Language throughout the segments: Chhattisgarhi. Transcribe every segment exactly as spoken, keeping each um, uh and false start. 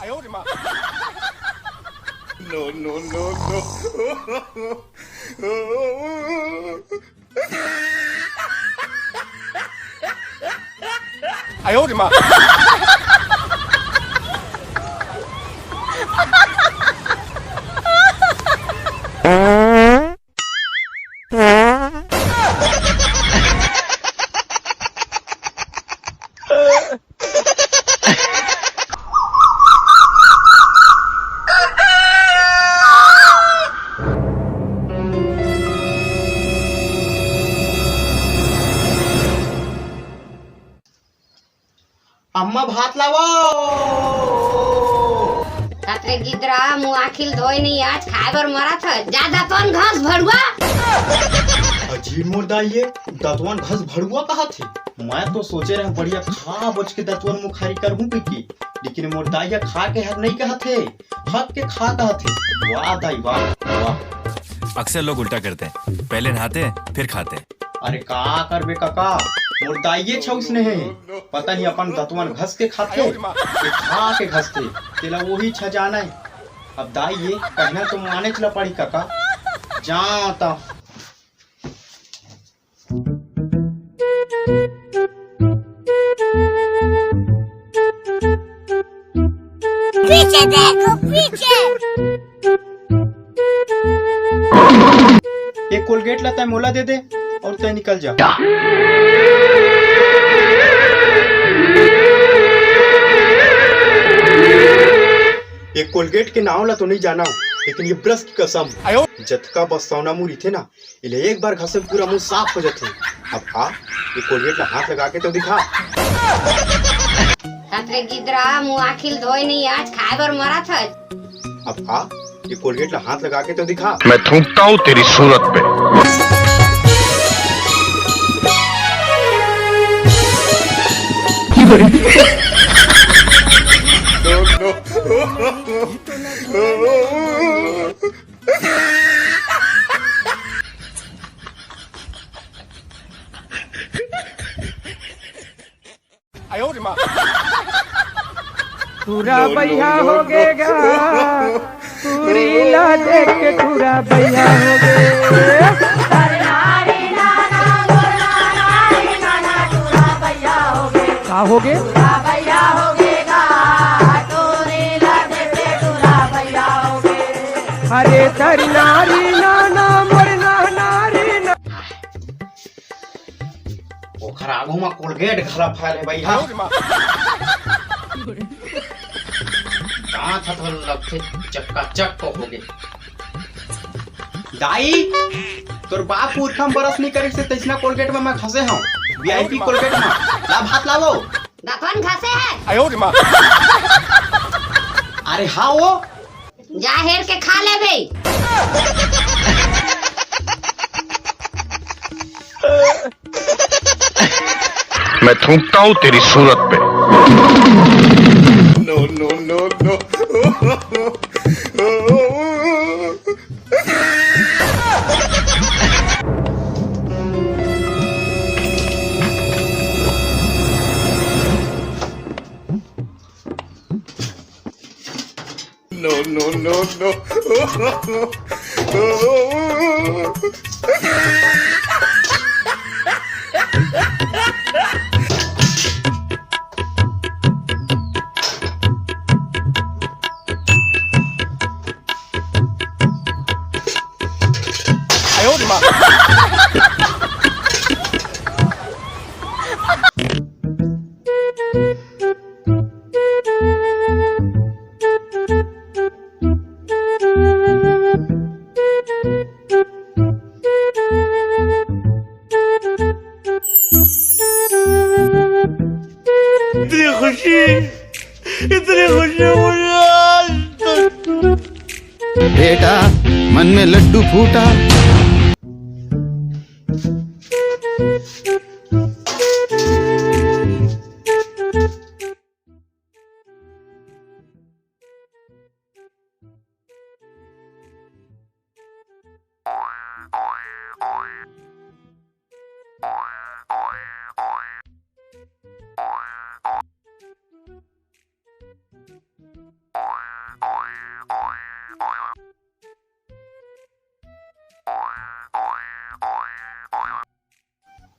No, no, no, no. अम्मा, भात लावो। अतरे गिदरा, मुँह आँखी ल धोय नहीं, आज खाय बर मरत हस। जा दतवन घस भड़ुआ। अजीब मोर दाई ये, दतवन घस भड़ुआ कहत हे। मैं तो सोचे रहेंव बढ़िया खा बच के दतवन मुखारी करहूँ कहिके, लेकिन मोर दाई ह खा के हक नहीं कहत हे, हक के खा कहत हे। वाह दाई वाह, वाह। अक्सर लोग उल्टा करते हैं, पहले नहाते हैं, फिर खाते हैं। अरे का करबे कका, मोर दाई ये छौस ने हे, पता नहीं अपन दतवन घस के खाथे, के खा के घसथे, तेला वही छ जाना हे। अब दाई ये कहना तो मानेच ला पड़ी कका, जा त। पीछे देखो, पीछे। एक कोलगेट ला तैं मोला दे दे और तैं निकल जा। एक कोलगेट के नाव ला तो नहीं जाना, लेकिन ये ब्रश की कसम, जतका बसौना मुरी थे ना, इले एक बार घसे पूरा मुंह साफ हो जाथे। अब आ, ये कोलगेट ला हाथ लगा के तो दिखा। हतरे गिदरा, मुंह आँखी ल धोय नहीं, आज खाय बर मरत हस। अब आ, ये कोलगेट ला हाथ लगा के तो दिखा। मैं थूकता हूँ तेरी सूरत पे। टूरा बइहा हो गे गा, टूरी ला देख के टूरा बइहा हो गे। का हो गे? अरे तरी नारी ना ना मोर ना नारी ना। ओखर आगू म कोलगेट घला फैल हे भैया। दांत ह तो लगथे चक्का चक हो गे। दाई, तोर बाप पुरखा म बरस नहीं करिस हे तइसना कोलगेट म मैं घसे हंव। वीआईपी कोलगेट म। ला भात लावो। दतवन घसे हे। अरे हाँ वो। जा हेर के खा लेबे। मैं थूकता हूँ तेरी सूरत पे। No, no, no, no। No, no, no, no। इतनी खुशी, इतनी खुशी मुझे आज तक। बेटा, मन में लड्डू फूटा।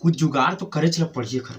कुछ जुगाड़ तो करेच ल पड़ही एखर।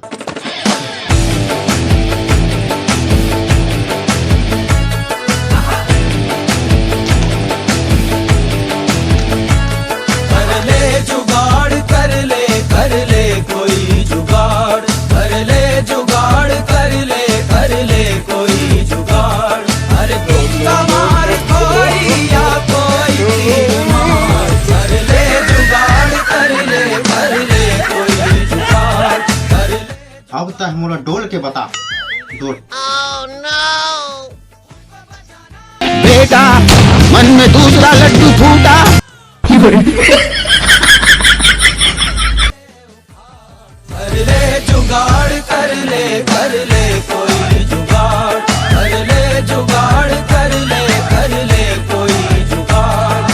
कर ले जुगाड़, कर ले, कर ले कोई जुगाड़, कर ले जुगाड़, कर ले, कर ले कोई जुगाड़। अरे तुक्का मार कोई या कोई तीर मार, कर ले जुगाड़, कर ले, कर ले कोई जुगाड़, कर ले। अब तह मोला डोल के बता, डोल। बेटा, मन में दूसरा लड्डू फूटा। कर ले जुगाड़, कर ले, कर ले कोई जुगाड़, कर ले जुगाड़, कर ले, कर ले कोई जुगाड़।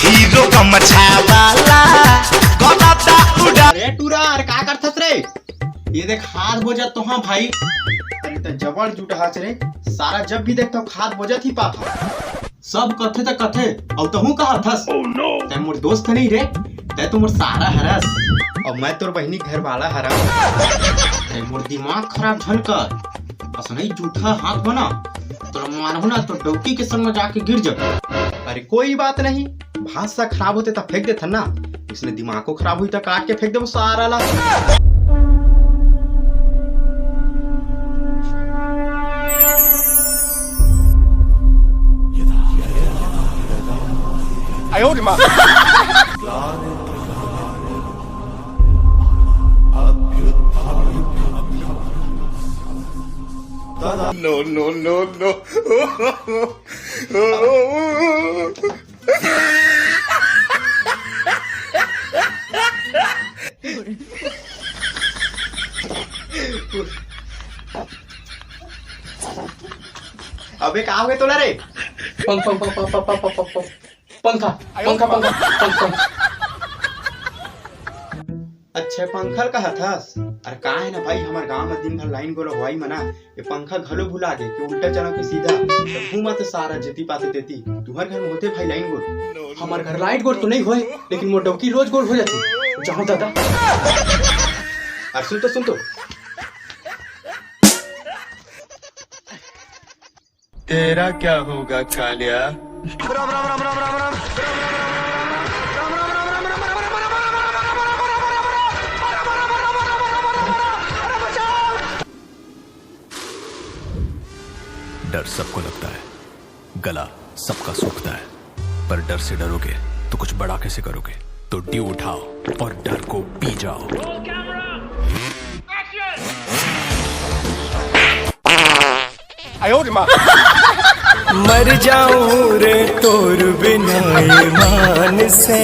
हीरो गमछा वाला गलता उड़ा। अरे टूरा, अरे का करथस रे? ये देख हाथ बोजत तो हाँ भाई। अरे त जबड़ जुटहाच रे, सारा जब भी देखता हाथ बोजत ही पाथा। सब कथे त कथे, अउ तहूँ कहत हस। Oh no! तै मोर दोस्त नहीं रे, तै तो मोर सारा हरस। अउ मैं तोर बहिनी घर वाला हरस। तै मोर दिमाग खराब झन कर। असनई जूठा हाथ बना, तोला मारहूँ ना तो डौकी के संग में जाके गिर जाबे। अरे कोई बात नहीं, भाषा खराब होते त फेंक देथन ना, इसने दिमागो खराब हुई त काट के फेंक देबो सारा ला। No, no, no, no. अबे का हो गए तोला रे? पंख, पंख, पंख, पंखा, पंखा, पंखा, पंखा, पंखा। अच्छा, पंखा ल कहत हस? अरे का है ना भाई, हमर गांव में दिन भर लाइन गोल होई मना, ये पंखा घलो भुला गे कि उल्टा चला के सीधा घूमत सारा जेती पाते तेती। तुहर घर में होते भाई लाइन गोल? हमर घर लाइट गोल तो नहीं होए, लेकिन मोर डौकी रोज गोल हो जाती। जाओ दादा। अरे सुन तो, सुन तो। तेरा क्या होगा कालिया? डर सबको लगता है, गला सबका सूखता है, पर डर से डरोगे तो कुछ बड़ा कैसे करोगे? तो ड्यू उठाओ और डर को पी जाओ। मर जाऊं रे तोर बिना ईमान से।